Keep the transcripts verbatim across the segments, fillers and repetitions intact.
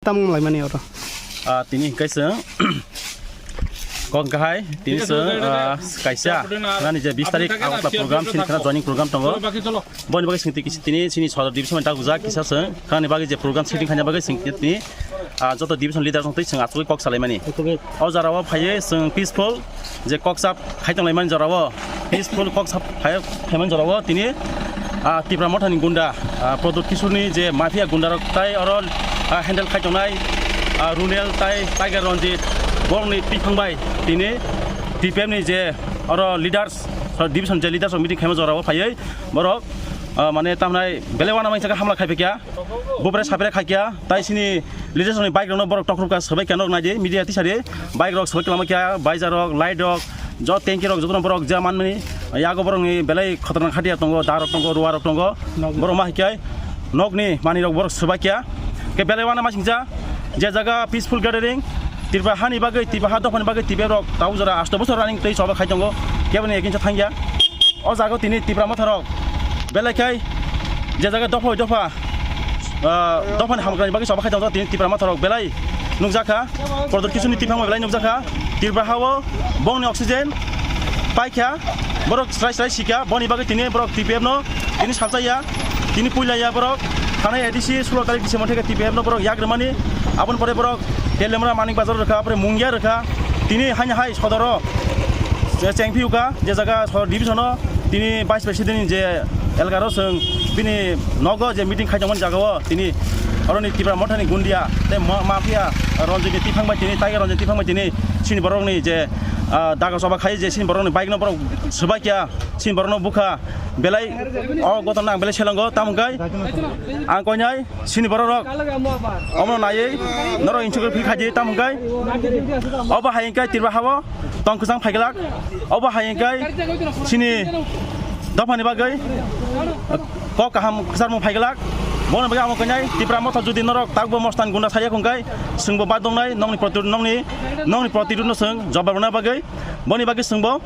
Tamung laimani oro. Ah, tini hingke chwng kok kahai, tini chwng, ah, kaisa nani je bis tarik Agartala program, sini khana joining program tongo. Boni bagwi chwng tini chini sodor division ni dagujak kisa chwng khani bagwi je program setting khaina bagwi chwng tini, ah, joto division leader rok twi chwng achugwi kok salaimani. O jora o phaiwi chwng peaceful je kok chap khai tonglaimani jora o, peaceful kok chap khai, khaimani jora o tini, ah, Tipra Mothani gunda, ah, Pradyut Kishorni je mafia gunda rok tai oro, ah, handle khai tongnai, ah, Runel tai Tiger Ranjit borokni twiphang bai tini T P F ni je oro leaders, division je leaders rok meeting khaima jora o phaiwi borok, ah, mane tamnai belai uanama hinwi hamla khai phaikha. Bupre sapre khaikya, tai sini leaders ni bike rokno borok tokrok ka swbai kya nok naidi, media tisari bike rok swbai kwlama kya, baija rok, light rok, jo tanki rok, jotono borok ja manmani, yago borok ni belai khotornak hadiya tongo, da rok tongo, ruwa rok tongo, borok ma hikai nok ni mani rok borok swbai kya, ke belai wana masingcha, je jaga peaceful gathering, Tripura hani bagwi, Tripura ha dophani bagwi, Tripura rok tau jora asto bosor running tei soba khai tongo, keboni ekinsa thangya. O jaga tini Tipra Motha rok belai khai je jaga dopha bai dopha, ah, dophani hamkrani bagwi soba khai tongo tini Tipra Motha rok belai nukjakha. Pradyut Kishorni twiphang bai belai nukjakha. Tripura hao bongni oxygen paikha, borok srai srai sikha, boni bagwi tini borok T P F no tini salchaya, tini puilaya borok thanai A D C sulo tarik December theke T P F no borok yak rwmani, aboni pore borok Telemra Manik Bazar rwkha, pore Mungia rwkha, tini haino hai sodoro je chengphi uka, je jaga sodor division o tini vice president ni je elaka ro chwng bini nogo je meeting khai tongmani jaga o tini oroni Tipra Mothani gundia tei ma-, mafia Ranjit ni twiphang bai tini, Tiger Ranjit ni twiphang bai tini sini borok ni je, ah, daga choba khai je sini borok ni bike no borok swbai kya, sini borok no bukha belai o gotona ang belai selango tamo kai ang koinai. Sini borok rok omo naiwi norok insuk phil khaidi tamo hwnkhe obo hai hwnkhe Tripura hao tong kwchang phaiglak, obo hai hwnkhe sini dophani bagwi kok kaham kwcharmung phaiglak. Boni bagwi amo kwnai Tipra Motha jodi norok takbo mostan gunda saya hwnkhe chwngbo badongnai nongni proti, nongni, nongni protirudno chwng jobab rwna bagwi. Boni bagwi chwngbo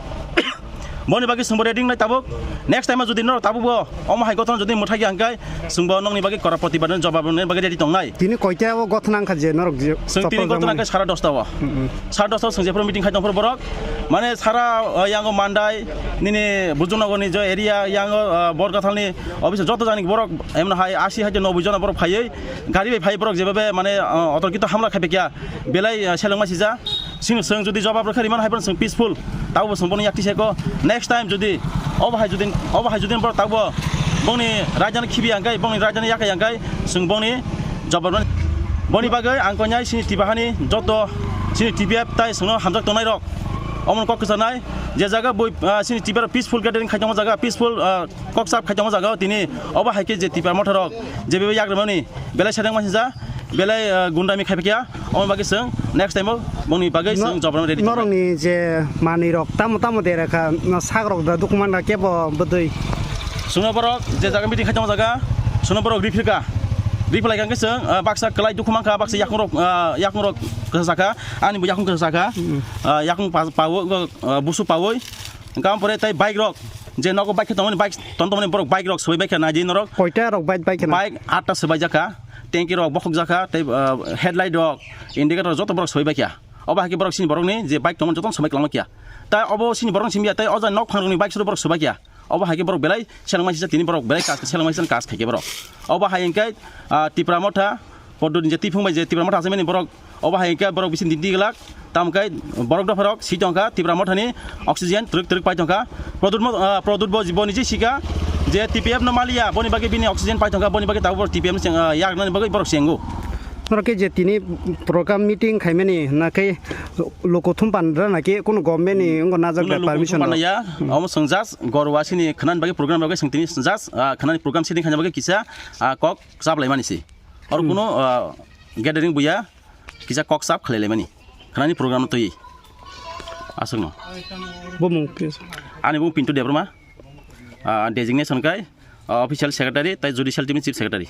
Boni bagwi chwngbo ready wngnai tabuk. Next time o jodi norok tabukbo omo hai gothon jodi mwthai ya hwnkhe chwngbo nokni bagwi kora protibad ni jobab rwna bagwi ready tongnai. Tini koita o gothon wngkha je norok je chwng tini gothon wngkha sara dosta o. Sara dosta o chwng jephuru meeting khai tongphuru borok. Mane sara, uh, yango Mandai nini Bujungnogor ni je area yango, uh, Borkathal ni office o joto jani borok emno hai asi hai noboi jona borok phaiwi gari bai phai borok jebebe mane, uh, otorkito hamla khai pekya belai, uh, selengma sija. Chwng, chwng jodi jobab rwkha rimani hai phano chwng peaceful. Tabukbo chwng bono yak tisai ko. Next time jodi obo hai jodi, obo hai jodi borok tabukbo bongni raidano khibi ya hwnkhe, bongni raidano yakai ya hwnkhe chwng bongni jobab rwna. Boni bagwi ang koinai chini Tipra hani joto chini T P F tai chwngno hamjak tongnai rok. Omono kok kwchanai je jaga bui, ah, chini Tipra peaceful gathering khai tongma jaga, peaceful, ah, kok chap khai tongma jaga o tini obo hai khe je Tipra Motha rok je bebe yak rwmani belai sedeng mani ja. Belai, uh, gundami khai phaikya, omo bagwi chwng next time o bongni bagwi chwng jobab ready tongnai. Norokni je manwi rok tamo tamo dera kha, no sak rok da dukhu man kha kebo bwdwi. Chwngno borok je jaga meeting khai tongma jaga, chwngno borok riphi kha. Riphlai kha hwnkhe chwng, uh, baksa kwlai dukhu man kha, baksa yakung rok, uh, yakung rok kwsa kha, ani bo yakung kwsa kha. Uh, yakung pa-, pawo, uh, busu pawi. Hwnkhe omo pore tei bike rok, je nogo bike khe tongmani, bike ton tongmani borok bike rok swbai bai kha naidi norok. Koita rok bike, bike khe na? Bike atta swbai jakha. Tanki rok bokhok jakha, tei, ah, headlight rok, indicator rok joto borok swbai bai kha. Obo hai khe borok chini borokni je bike tongmani jotono swbai kwlangma kha. Tai obo chini borokni simi ya, tai o jani nok phang rokni bike suru borok swbai kha. Obo hai khe borok belai selengma sijak tini borok belai kas selengma sijak kas khai khe borok. Obo hai hwnkhe, ah, Tipra Motha, Poddoni je twiphwng bai je Tipra Motha achaimani borok, obo hai hwnkhe borok bising dinti glak, tamo khe borok dopharok si tongkha, Tipra Mothani oxygen twrwk twrwk pai tongkha. Pradyut mo-, ah, Pradyut bo, bo niji sika je T P F no maliya, boni bagwi bini oxygen pai tongkha, boni bagwi tabuk borok T P F no cheng, ah, yaknani bagwi borok chengo. Norok khe je tini program meeting khaimani hwnkhe luku thum pandra na khe kunu government ni wngkha najak permission rok? Kunu luku thum pandra ya, omo chwng just gorwa sini khwnani bagwi program rok chwng tini just, ah, khwnani program setting khaina bagwi kisa, ah, kok chap laimani si. Oro kunu, ah, gathering buya kisa kok sap khlai laimani khwnani program no twi aswkno. Bo mung kisa. Ani mung Pintu Debbarma, ah, designation kai, ah, official secretary tai judicial team ni chief secretary.